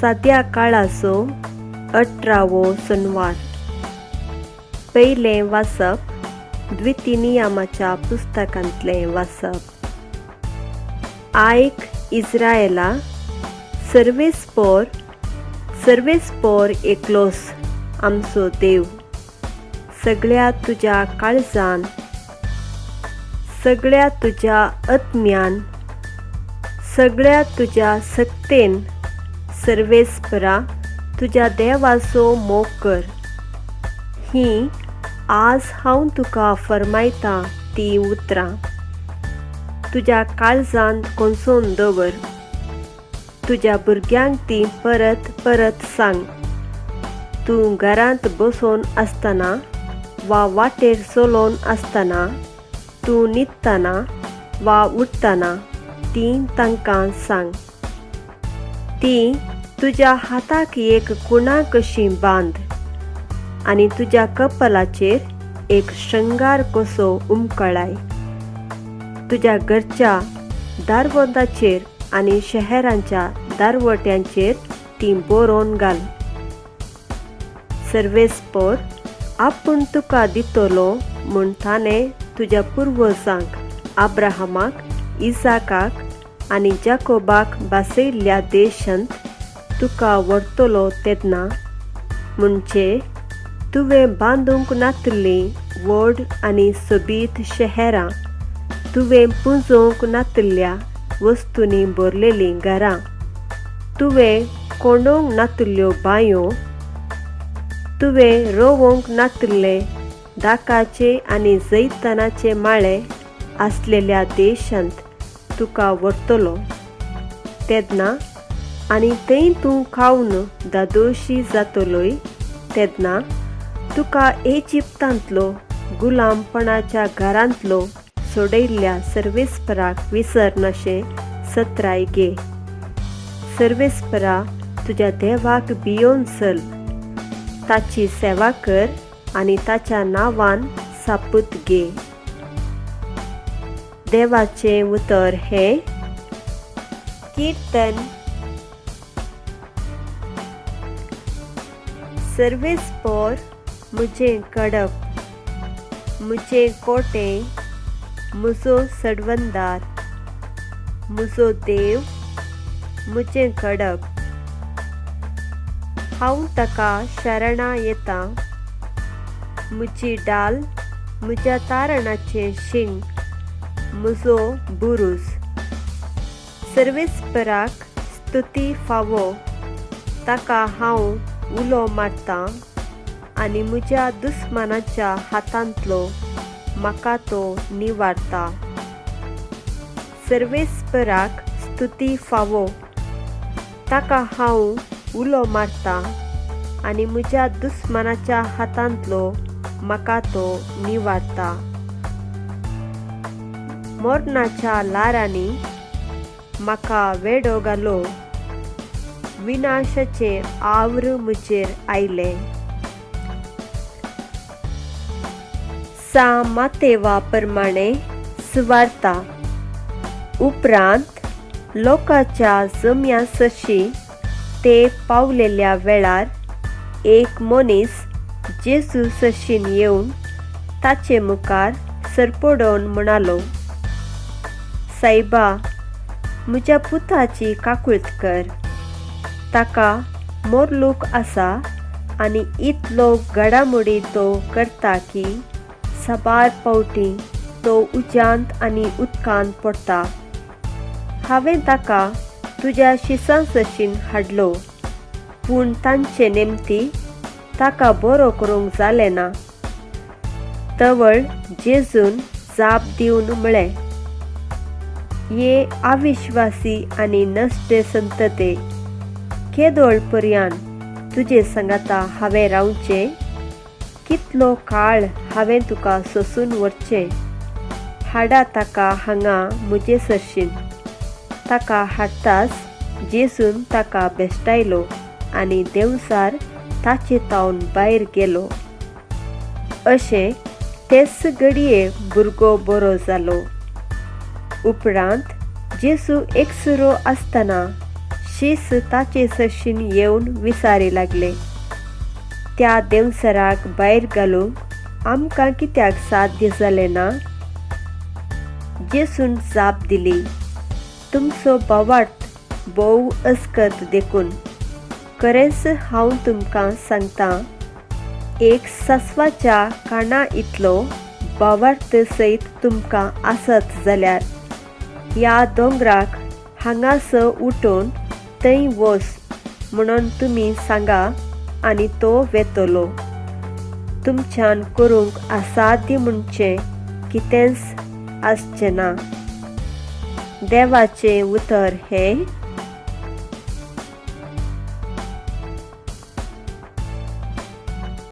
साद्या काळाचो अठरावो सनवार. पयलें वाचप द्विती नियमाच्या पुस्तकांतलें वाचप. आयक इज्रायला, सर्वेस्पोर सर्वेस्पोर एकलोस आमचो देव. सगळ्या तुज्या काळजान, सगळ्या तुज्या आत्म्यान, सगळ्या तुज्या सक्तेन सर्वेस्परा तुज्या देवाचो मोग कर. हीं आज हांव तुका फर्मायतां तीं उतरां तुज्या काळजांत कोंसोवन दवर. तुज्या भुरग्यांक तीं परत परत सांग. तूं घरांत बसून आसतना वा वाटेर चलोवन आसतना, तूं न्हिदतना वा उठ्ठना तीं तांकां सांग. तीं तुज्या हाताक एक कुणा कशी बांद आनी तुज्या कपलाचेर एक शृंगार कसो उमकळाय. तुज्या घरच्या दारवंदाचेर आनी शहरांच्या दारवट्यांचेर तीं बरोवन घाल. सर्वेस्पोर आपूण तुका दितलो म्हूण ताणें तुज्या पुर्वजांक आब्राहामाक, इसाकाक आनी जाकोबाक भासयल्ल्या देशांत तुका व्हरतलो तेन्ना, म्हणजे तुवें बांदूंक नातिल्लीं व्हड आनी सोबीत शहरां, तुवें पुंजोवंक नातिल्ल्या वस्तूंनी भरलेलीं घरां, तुवें कोंडोवंक नातिल्ल्यो बांयो, तुवें रोवंक नातिल्ले दाकाचे आनी जैतनाचे माळे आसलेल्या देशांत तुका व्हरतलो तेन्ना आनी थंय तूं खावन दादोशी जातलोय तेन्ना तुका इजिप्तांतलो गुलामपणाच्या घरांतलो सोडयल्ल्या सर्वेस्पराक विसरनाशें सत्राय घे. सर्वेस्परा तुज्या देवाक भियोवन चल, ताची सेवा कर आनी ताच्या नांवान सापूत घे. देवाचें उतर हें किर्तन. सर्वेस्पोर म्हजें कडप, म्हजें कोटें, म्हजो सडवंदार, म्हजो देव, म्हजें कडप. हांव ताका शरणां येतां. म्हजी डाल, म्हज्या तारणाचें शिंग, म्हजो बुरूज. सर्वेस्पराक स्तुती फावो. ताका हांव उलो मारतां आनी म्हज्या दुस्मानाच्या हातांतलो म्हाका तो निवारता. सर्वेस्पराक स्तुती फावो. ताका हांव उलो मारतां आनी म्हज्या दुस्मानाच्या हातांतलो म्हाका तो निवारता. मरणाच्या ल्हारांनी म्हाका वेडो घालो, विनाशाचें आव्र म्हजेर आयलें. सा मातेवा प्रमाणें सुवार्ता. उपरांत लोकांच्या जम्या सरशीं ते पावलेल्या वेळार एक मनीस जेजू सरशीं येवन ताचे मुखार सरपडोवन म्हणालो, सायबा, म्हज्या पुताची काकूळत कर. ताका मोरलूक आसा आनी इतलो घडामोडी तो करता की साबार फावटी तो उज्यांत आनी उदकांत पडटा. हांवें ताका तुज्या शिसां सरशीं हाडलो, पूण तांचे नेमती ताका बरो करूंक जालें ना. तवळ जेजून जाप दिवन म्हळें, ये अविश्वासी आनी नश्टे संतते, केदोळ पर्यान तुजे सांगाता हांवें रावचें? कितलो काळ हांवें तुका सोसून व्हरचें? हाडा ताका हांगा म्हजे सरशीं. ताका हाडटाच जेजून ताका भेश्टायलो आनी देंवचार ताचे तावन भायर गेलो. अशें तेच घडये भुरगो बरो जालो. उपरांत जेजू एकसुरो आसतना शीस ताचे सरशीन येवन विचारी लागले, त्या देंवचाराक भायर घालूंक आमकां कित्याक साध्य जालें ना? जेसून जाप दिली, तुमचो भावार्थ भोव अस्कत देखून. खरेंच हांव तुमकां सांगतां, एक सांसवाच्या काणा इतलो भावार्थ सयत तुमकां आसत जाल्यार ह्या दोंगराक हांगासर उठून थंय वच म्हणून तुमी सांगा आनी तो वेतलो. तुमच्यान करूंक असाध्य म्हणचें कितेंच आसचें ना. देवाचें उतर हें.